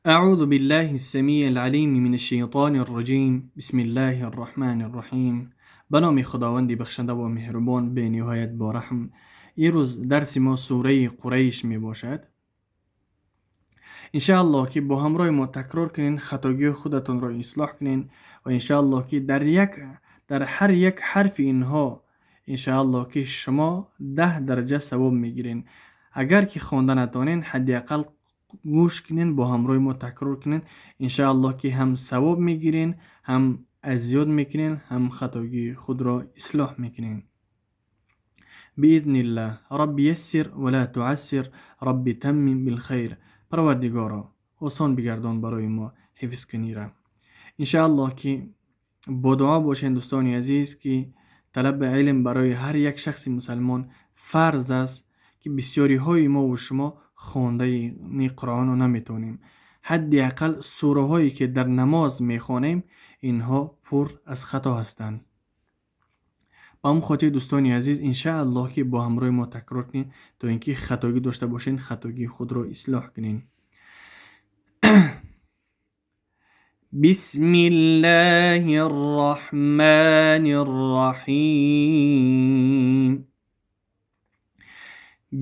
أعوذ بالله السميع العليم من الشیطان الرجیم. بسم الله الرحمن الرحیم. به نام خداوند بخشنده و مهربان به نهایت با رحم. این روز درس ما سوره قریش می باشد. انشاءالله که با همراه ما تکرار کنین، خطاگی خودتان را اصلاح کنین و انشاءالله که در هر یک حرف اینها انشاءالله که شما 10 درجه ثواب میگیرین. اگر که خوانده نتانین، حداقل گوش کنین، با همراه ما تکرار کنین. انشاءالله که هم ثواب میگیرین، هم از یاد میکنین، هم خطاگی خود را اصلاح میکنین باذن الله. رب یسر ولا تعسر، رب تمم بالخیر. پروردگارا، آسان بگردان برای ما حفظ کنی را. انشاءالله که با دعا باشین دوستان عزیز که طلب علم برای هر یک شخص مسلمان فرض است که بسیاری های ما و شما خوانده قرآن رو نمیتونیم. حداقل سوره هایی که در نماز میخوانیم، اینها پر از خطا هستند. به همون خاطر دوستان عزیز، انشاءالله که با همراه ما تکرار کنین تا اینکه خطاگی داشته باشین، خطاگی خود رو اصلاح کنین. بسم الله الرحمن الرحیم.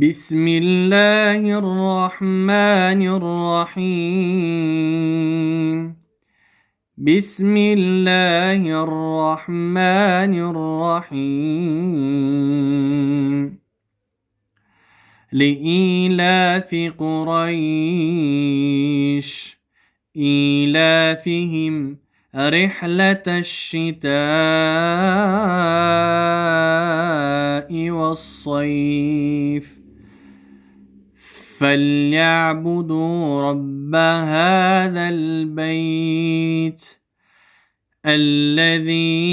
بسم الله الرحمن الرحیم. بسم الله الرحمن الرحیم. لإيلاف قریش إيلافهم رحلة الشتاء والصيف فليعبدوا رب هذا البيت الذي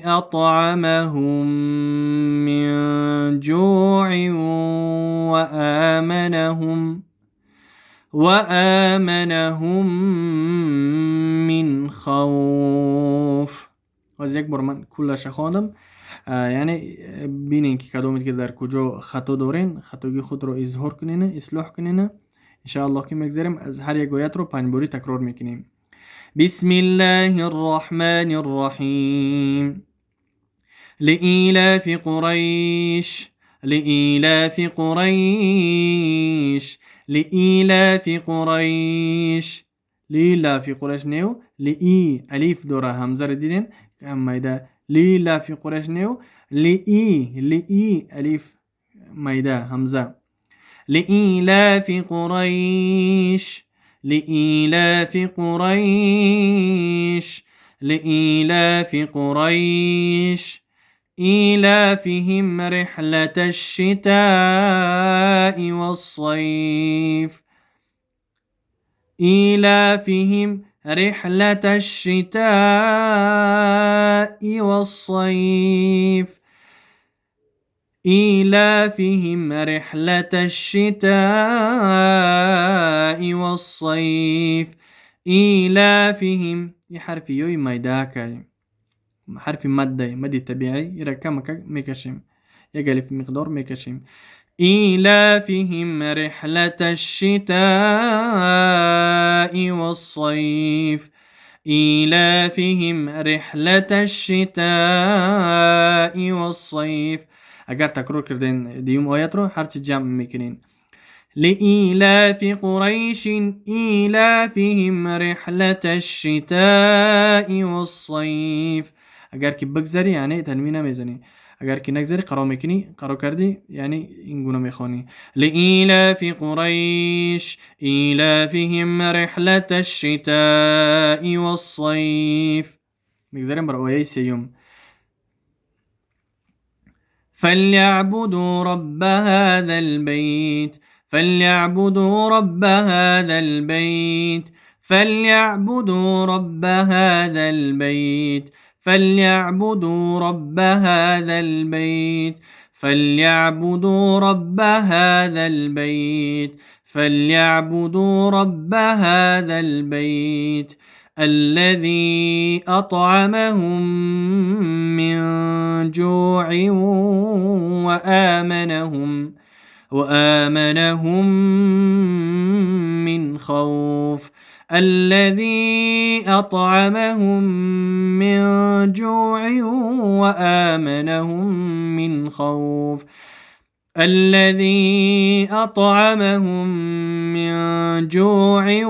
أطعمهم من جوع وآمنهم من خوف. باز یک بار من کلش خواندم، یعنی بینین که کدومید که در کجا خطا دارین، خطاگی خود رو اظهار کنین، اصلاح کنین. انشاءالله که میگذریم از هر یک آیت رو 5 باری تکرار میکنیم. بسم الله الرحمن الرحیم. لإيلاف قریش، لإيلاف قریش، لإيلاف قریش. لإيلاف قریش نیو لئی الف داره، همزه رو دیدین میده. لإيلاف قریش نیو لئی، لئی الف میده همزه. لإيلاف قریش، لإيلاف قریش، لإيلاف قریش. إيلافهم رحلة الشتاء والصيف. إيلافهم رحلة الشتاء والصيف. إيلافهم رحلة الشتاء والصيف. إيلافهم حرف یوی میده، حرف مده، مد طبیعی رکم میکشیم، یک الف مقدار میکشیم. إيلافهم رحلة الشتاء والصيف. إيلافهم رحلة الشتاء والصيف. اگر تکرار کردین دیوم آیت رو، هرچی جمع میکنین. لإيلاف قریش إيلافهم رحلة الشتاء والصيف. اگر که بگذری یعنی تنوین نمیزنی، اگر که نگذری قرا میکنی، قرا کردی یعنی این گونه میخوانی. لإيلاف قریش إيلافهم رحلة الشتاء والصيف. میگذریم بر آیه سیوم. فليعبدوا رب هذا البيت، فليعبدوا رب هذا البيت، فليعبدوا رب هذا البيت، فليعبدوا رب هذا البيت، فليعبدوا رب هذا البيت، فليعبدوا رب هذا البيت الذي أطعمهم من جوع وآمنهم من خوف. الذي أطعمهم من جوع وآمنهم من خوف. الذي أطعمهم من جوع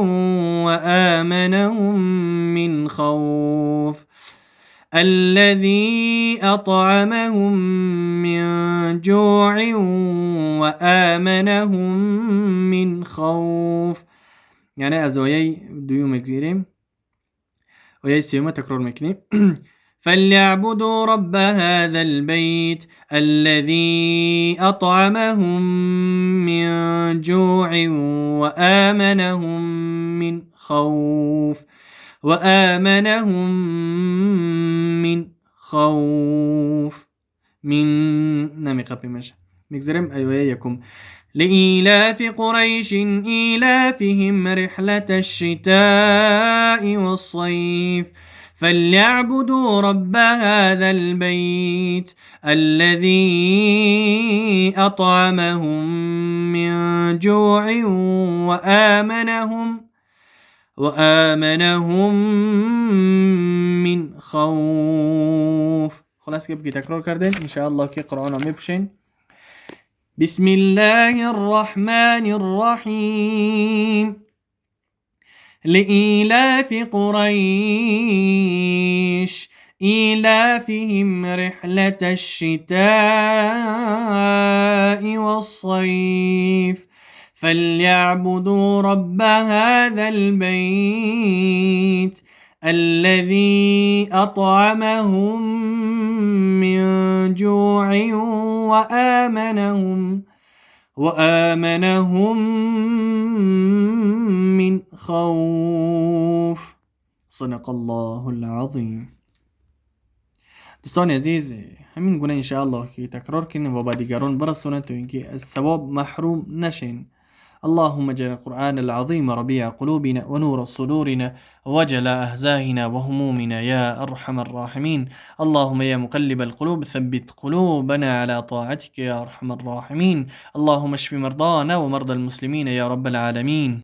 وآمنهم من خوف. الذي أطعمهم من جوع وآمنهم من خوف. یعنی از آیه دوم میگیریم، آیه سوم تکرار میکنیم. فليعبدوا رب هذا البيت الذي أطعمهم من جوع وآمنهم من خوف. وآمنهم من خوف. من نمیقپیمش. میگذریم آیه یکم. لإيلاف قريش إيلافهم رحلة الشتاء والصيف فليعبدوا رب هذا البيت الذي أطعمهم من جوع وآمنهم من خوف. خلاص که تکرار کردین، انشاءالله که قرآن رو میپوشین. بسم الله الرحمن الرحیم. لإيلاف قريش إيلافهم رحلة الشتاء والصيف فليعبدوا رب هذا البيت الذي أطعمهم من جوع وآمنهم من خوف. صدق الله العظیم. دوستان عزیز، همین گونه انشاءالله که تکرار کنین و با دیگران برسونن تا اینکه از ثواب محروم نشین. اللهم اجعل القرآن العظيم ربيع قلوبنا ونور صدورنا وجلاء أحزاننا وهمومنا يا أرحم الراحمين. اللهم يا مقلب القلوب ثبت قلوبنا على طاعتك يا أرحم الراحمين. اللهم اشف مرضانا ومرضى المسلمين يا رب العالمين.